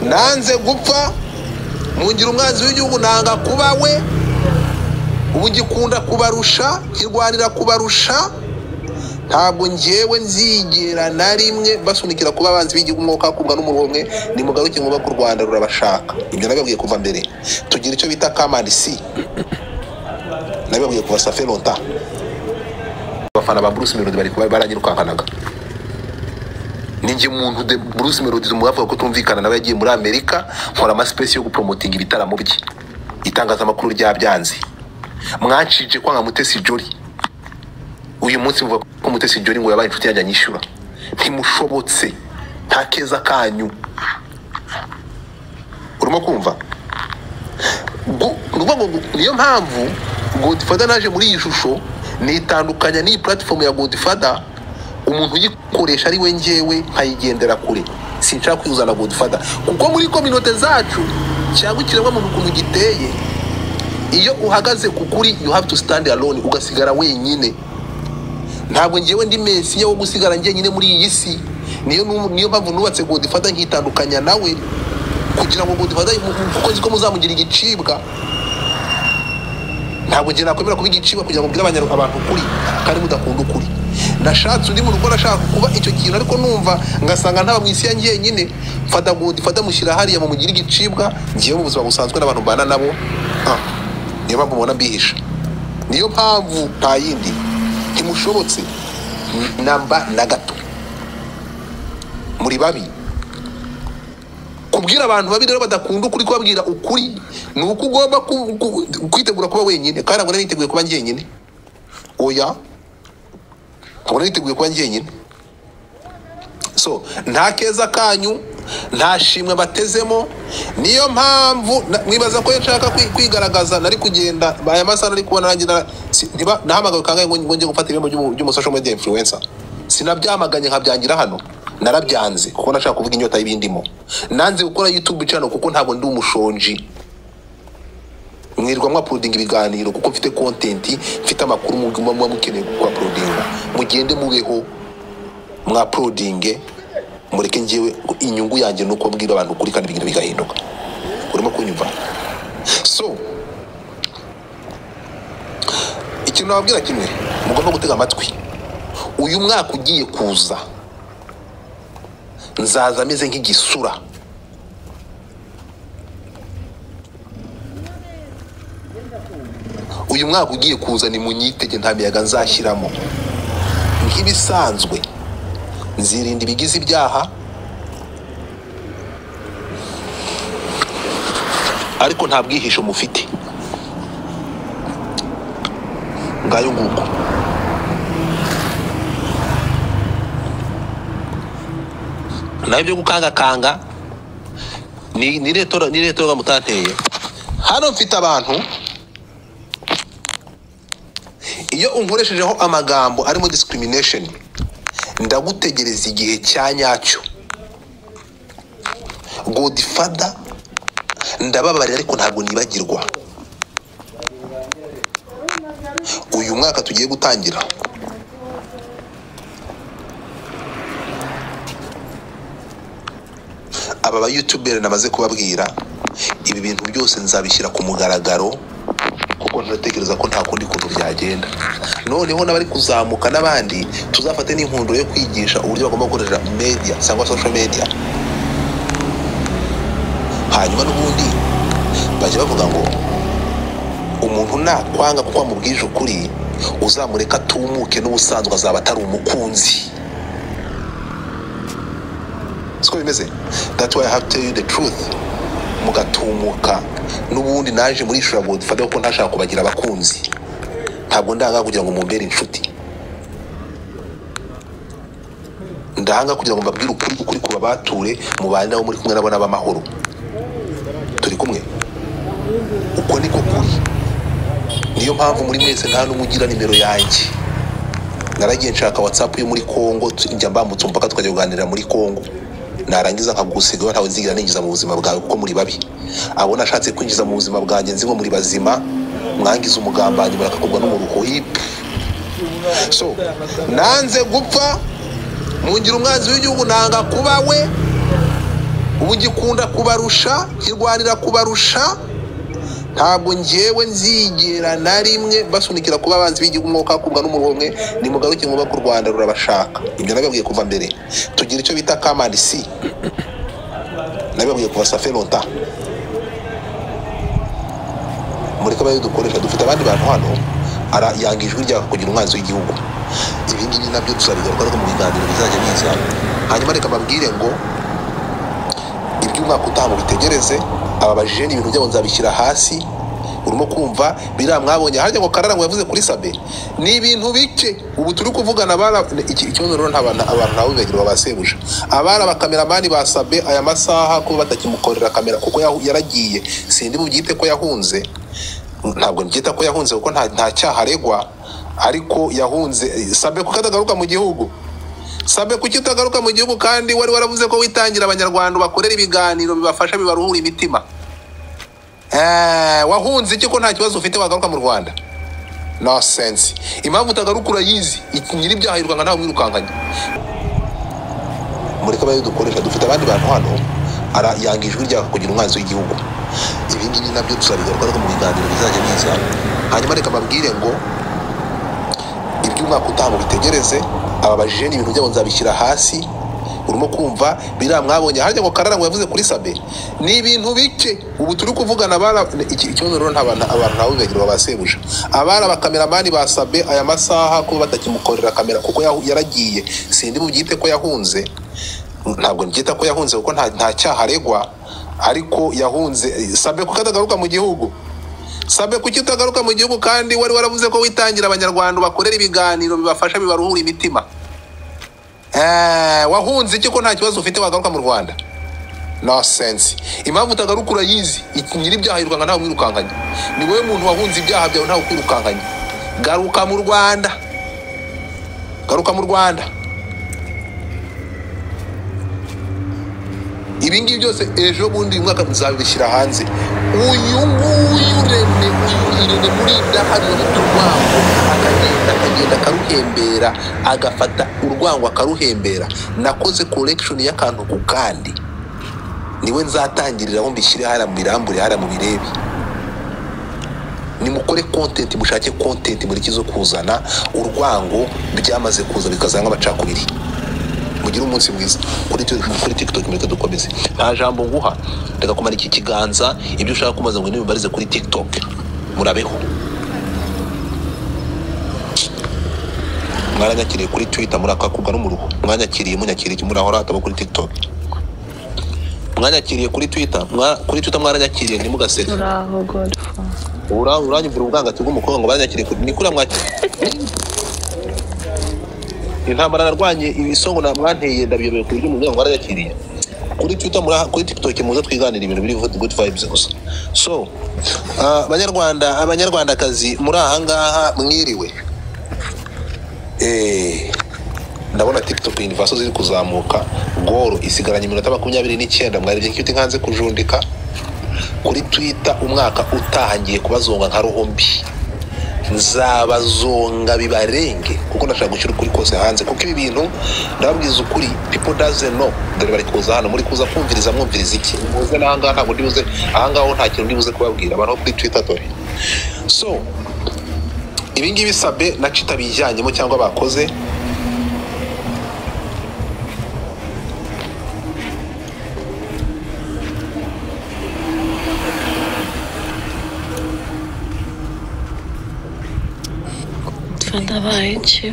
Nanze gupfa, mungira umwanzi w'igihugu, nanga kuba we. Ubu ngikunda kubarusha, kirwanira kubarusha. Ntabwo njyewe nzigera na rimwe basunikira kuba abanzi b'igihugu umwuka kubwa n'umurongo. Nimugaruke mwubake u Rwanda, rurabashaka. Ibyo nababwiye kuva mbere. Tugira icyo bita come and see, nababwiye kuva ça fait longtemps. Abafana ba Bruce Melody bari kuba baranyirukankanaga. Ninjye muntu de Bruce Melody tumubavuga ko tumvikana nawe, yagiye muri Amerika, nkora ama space yo gupromotinga ibitaramo bye, itangazamakuru ryabyanze. Mwancije kwanga Mutesi Jolly, uyu munsi muvuga ko Mutesi Jolly ngo yabaye inshuti yanjye anyishyura. Ntimushobotse, nta keza kanyu. Urimo kumva? Ni ukuvuga ngo niyo mpamvu Godfather naje muri iyi shusho, nitandukanya n'iyi platform ya Godfather. Umuntu uyikoresha ari we njyewe nkayigendera kure. Sinshaka kwizana Godfather, kuko muri communauté zacu cyangwa ikiremwamuntu ukuntu giteye, iyo uhagaze ku kuri, you have to stand alone, ugasigara wenyine. Ntabwo njyewe ndi mesiya wo gusigara njyenyine muri iyi si. Niyo mpamvu nubatse Godfather, nkitandukanya nawe, kugira ngo Godfather, kuko nzi ko muzamugira igicibwa. Ntabwo njye nakwemera kuba igicibwa kugira ngo mbwire abantu ukuri kandi mudakunda ukuri. Nashatse undi muntu ukora ashaka kuba icyo kintu, ariko numva ngasanga ntaba mu isi ya njyenyine. Mfata Godfather mushyira hariya mu mugire igicibwa. Ngiye mu buzima busanzwe n'abantu mbana nabo, niyo mpamvu mubona mbihisha, niyo mpamvu, nta yindi. Ntimushobotse namba na gato, muri babi. Kubwira abantu babi rero badakunda ukuri, kubabwira ukuri ni uko ugomba kwitegura kuba wenyine. Kandi ntabwo nari niteguye kuba njyenyine, oya, ntabwo nari niteguye kuba njyenyine. So nta keza kanyu, nta shimwe batezemo. Niyo mpamvu mwibaza ko iyo nshaka kwigaragaza nari kugenda aya masaha nari kubona nanjye nahamagawe kangahe ngo njye gufata ibihembo by'umu social media influencer? Sinabyamaganye nkabyangira hano? Narabyanze kuko nashaka kuvuga inyota y'ibindimo. Nanze gukora YouTube channel kuko ntabwo ndi umushonji. Mwirwa mwauploadinga ibiganiro kuko mfite content, mfite amakuru muba mukeneye kuuploadinga. Mugende mubeho mwauploadinge, mureke njyewe. Inyungu yanjye ni uko mbwira abantu ukuri kandi ibintu bigahinduka. Urimo kunyumva? So ikintu nababwira kimwe mugomba gutega amatwi: uyu mwaka ugiye kuza nzaza ameze nk'igisura. Uyu mwaka ugiye kuza ni munyitege, nta miyaga nzashyiramo. Nk'ibisanzwe nzirinda ibigize ibyaha, ariko nta bwihisho mufite. Ngayo nguko. Naho ibyo gukangakanga ni retora mutateye. Hano mfite abantu, iyo unkoreshejeho amagambo arimo discrimination, ndagutegereza igihe cya nyacyo. Godfather, ndababarira, ariko ntabwo nibagirwa. Uyu mwaka tugiye gutangira, aba ba youtubers namaze kubabwira, ibi bintu byose nzabishyira ku mugaragaro, kuko ndatekereza ko nta kundi kuntu byagenda. Noneho n'abari kuzamuka n'abandi, tuzafate n'inkundura yo kwigisha uburyo bagomba gukoresha media cyangwa social media. Hanyuma n'ubundi bajya bavuga ngo umuntu nakwanga kuko wamubwije ukuri, uzamureka atumuke, n'ubusanzwe azaba atari umukunzi. Siko bimeze? That's why I have to tell you the truth, mugatumuka. N'ubundi naje muri ishuri Godfather kuko ntashaka kubagira abakunzi. Ntabwo ndanga kugira ngo mumbere inshuti, ndanga kugira ngo mbabwire ukuri. Ukuri kuba bature mubane nabo muri kumwe nabo n'abamahoro turi kumwe. Uko niko kuri. Niyo mpamvu muri mwese nta n'umwe ugira nimero yanjye. Naragiye nshaka WhatsApp yo muri Congo, njya mbambutse umupaka tukajya kuganirira muri Congo, narangiza nkagusigaho. Ntawe nzigira ninjiza mu buzima bwawe kuko muri babi. Abo nashatse kwinjiza mu buzima bwanjye nzi ngo muri bazima, mwangiza umugambanyi, murakakubwa n'umuruho hip. So nanze gupfa, mungira umwanzi w'igihugu, nanga kuba we. Ubu gikunda kubarusha, kirwanira kubarusha. Ntabwo njyewe nzigera na rimwe basunikira kuba abanzi b'igihugu umwuka kubwa n'umuruho mwe. Nimugaruke mwubake u Rwanda, rurabashaka. Ibyo nabibabwiye kuva mbere. Tugira icyo bita kamandi si, nabibabwiye kuva ça fait longtemps. Mureke abayo dukoresha. Dufite abandi bantu hano ara yanga ijwi ryaka kugira umwanzi w'igihugu. Ibi ngibi nabyo tuzabigaruka ariko mu biganiro bizajya biza. Hanyuma reka mbabwire ngo iby'umwaka utaha mubitegereze. Aba bajene ibintu byabo nzabishyira hasi. Urimo kumva biriya mwabonye harya ngo Karara ngo yavuze kuri Sabe, ni ibintu bike ubu turi kuvugana. Bara ikibazo rero, nta bantu, abantu ntawe bibagirwa ba sebuja, abari abakameramani ba Sabe aya masaha kuba batakimukorera kamera kuko yaragiye. Sindi bubyite ko yahunze, ntabwo mbyita ko yahunze kuko nta cyaha aregwa, ariko yahunze. Sabe kuko atagaruka mu gihugu. Sabe kuki utagaruka mu gihugu kandi wari waravuze ko witangira Abanyarwanda, bakorera ibiganiro bibafasha, bibaruhura imitima? Wahunze iki ko nta kibazo ufite, wagaruka mu Rwanda? No sense. Impamvu utagaruka urayizi. Nyiri ibyaha yirukanka ntawe umwirukankanye. Mureke abayo dukoresha. Dufite abandi bantu hano ara yanga ijwi ryaka kugira umwanzi w'igihugu. Ibi ngibi nabyo tuzabigaruka ariko mu biganiro bizajya biza. Hanyuma reka mbabwire ngo iby'umwaka utaha mubitegereze. Aba bajene ibintu byabo nzabishyira hasi. Urimo kumva biriya mwabonye harya ngo Karara ngo yavuze kuri Sabe, ni ibintu bike ubu turi kuvugana. Bara ikibazo rero, nta bantu, abantu ntawe bibagirwa ba sebuja, abari abakameramani ba Sabe aya masaha kuba batakimukorera kamera kuko yaragiye. Sindi bubyite ko yahunze, ntabwo mbyita ko yahunze kuko nta cyaha aregwa, ariko yahunze. Sabe kuko atagaruka mu gihugu. Sabe kuki utagaruka mu gihugu kandi wari waravuze ko witangira Abanyarwanda, bakorera ibiganiro bibafasha, bibaruhura imitima? Wahunze iki ko nta kibazo ufite, wagaruka mu Rwanda? No sense. Impamvu utagaruka urayizi. Nyiri ibyaha yirukanka ntawe umwirukankanye. Ni wowe muntu wahunze ibyaha byawe, ntawe ukwirukankanye. Garuka mu Rwanda, garuka mu Rwanda. Ibi ngibi byose ejo bundi uyu mwaka nzabishyira hanze. Uyu nguyu Rene, uyu Irene Murinda hano ufite urwango, akagenda akagenda akaruhembera, agafata urwango akaruhembera. Nakoze collection y'akantu ku kandi, niwe nzatangiriraho mbishyire hariya mu birambure, hariya mu birebe. Nimukore content, mushake content muri zo kuzana urwango. Byamaze kuza bikazana nk'amacakubiri. Mugire umunsi mwiza. Kuri TikTok mureke dukomeze. Nta jambo nguha, reka kumara iki kiganza. Ibyo ushaka kumaza ngo nibibarize kuri TikTok. Murabeho. Mwaranyakiriye kuri Twitter murakakubwa n'umuruho. Mwanyakiriye, munyakiriye, murahora hataba kuri TikTok. Mwanyakiriye kuri Twitter, kuri Twitter mwaranyakiriye, ntimugaseke. Uraho Godfa. Uranyumvira ubwangati bw'umukobwa ngo baranyakiriye ni kuriya mwakiriye intambara narwanye, ibisongo na mwanteye ndabiyobewe ku buryo muvuga ngo baranyakiriye kuri Twitter. Kuri TikTok muze twiganira ibintu biri good vibes gusa. So Abanyarwanda, Abanyarwandakazi muri aha ngaha, mwiriwe. Ndabona TikTok universo ziri kuzamuka. Goro isigaranye iminota 29. Mwarebye nk'iyo nkanze kujundika kuri Twitter. Umwaka utahangiye kubazonga nka roho mbi, nzabazonga bibarenge kuko ndashaka gushyira ukuri kose hanze, kuko ibi bintu ndababwiza ukuri, people doesn't know. Dore bari kuza hano, muri kuza kumviriza. Mwumviriza iki? Muze n'ahangaha, ntabwo ndibuze ahangaha ho, nta kintu ndibuze kubabwira abantu bo kuri Twitter. Dore so ibi ngibi Sabe na Cita bijyanyemo cyangwa bakoze. Ndabaye iki?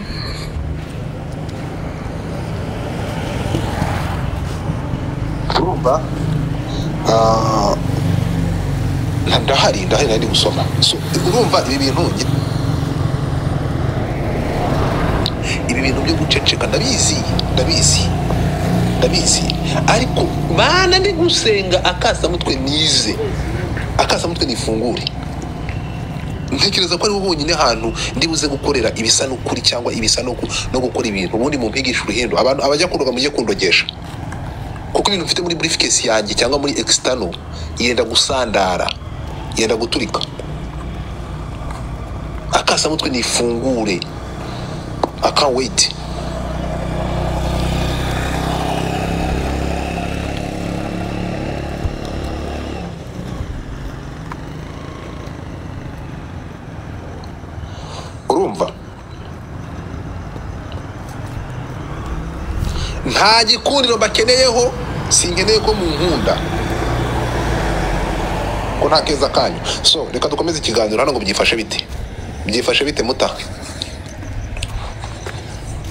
Urumva, ndahari, ndahari, nari gusoma. So urumva ibi bintu, ibi bintu byo guceceka, ndabizi, ndabizi, ndabizi, ariko bana ndi gusenga akasamutwe nize, akasamutwe nifungure. Ntekereza ko ariho honyine hantu ndi buze gukorera ibisa n'ukuri cyangwa ibisa no gukora ibintu. Ubundi mumpigisha uruhindo, abantu abajya kundoga mujye kundogesha, kuko ibintu mfite muri briefcase yanjye cyangwa muri external yenda gusandara, yenda guturika. Akasamutwe nifungure. I can't wait. Urumva, nta gikundiro bakeneyeho, sinkeneye ko munkunda ko nta keza kanyu. So reka dukomeze ikiganiro hano ngo byifashe bite, byifashe bite muta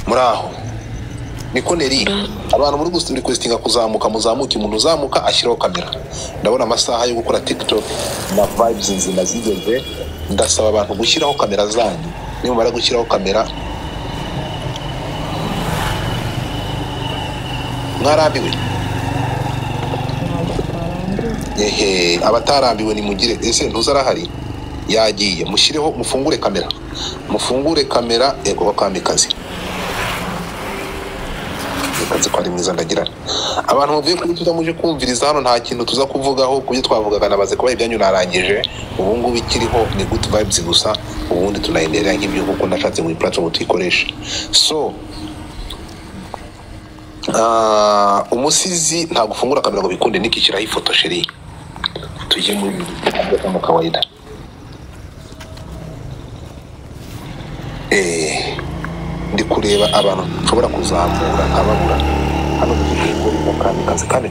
muri aho niko neri abantu muri requestinga kuzamuka, muzamuke. Umuntu uzamuka ashyiraho kamera. Ndabona amasaha yo gukora TikTok na vibes nzima zigeze. Ndasaba abantu gushyiraho kamera zanyu. Nimumara gushyiraho kamera, mwarambiwe? Ntabwo twarambiwe. Ehe, abatarambiwe nimugire. Ese ntuzarahari yagiye? Mushyireho, mufungure kamera, mufungure kamera. Yego kamikazi, reka nzi ko ari mwiza. Ndagira abantu muvuye kuri Twitter muje kumviriza hano, nta kintu tuza kuvugaho ku byo twavugaga. Nabaze kuba ibyanyu narangije. Ubu ngubu ikiriho ni good vibes gusa, ubundi tunaendelea nk'ibyo kuko nashatse ngo iyi platform tuyikoreshe. So umusizi ntabwo ufungura kamera ngo bikunde. Nikishyiraho ifoto chérie, tujye muri mu kawaida. Ndi kureba abantu nshobora kuzamura nkababura. Hano dufite kamikazi kandi.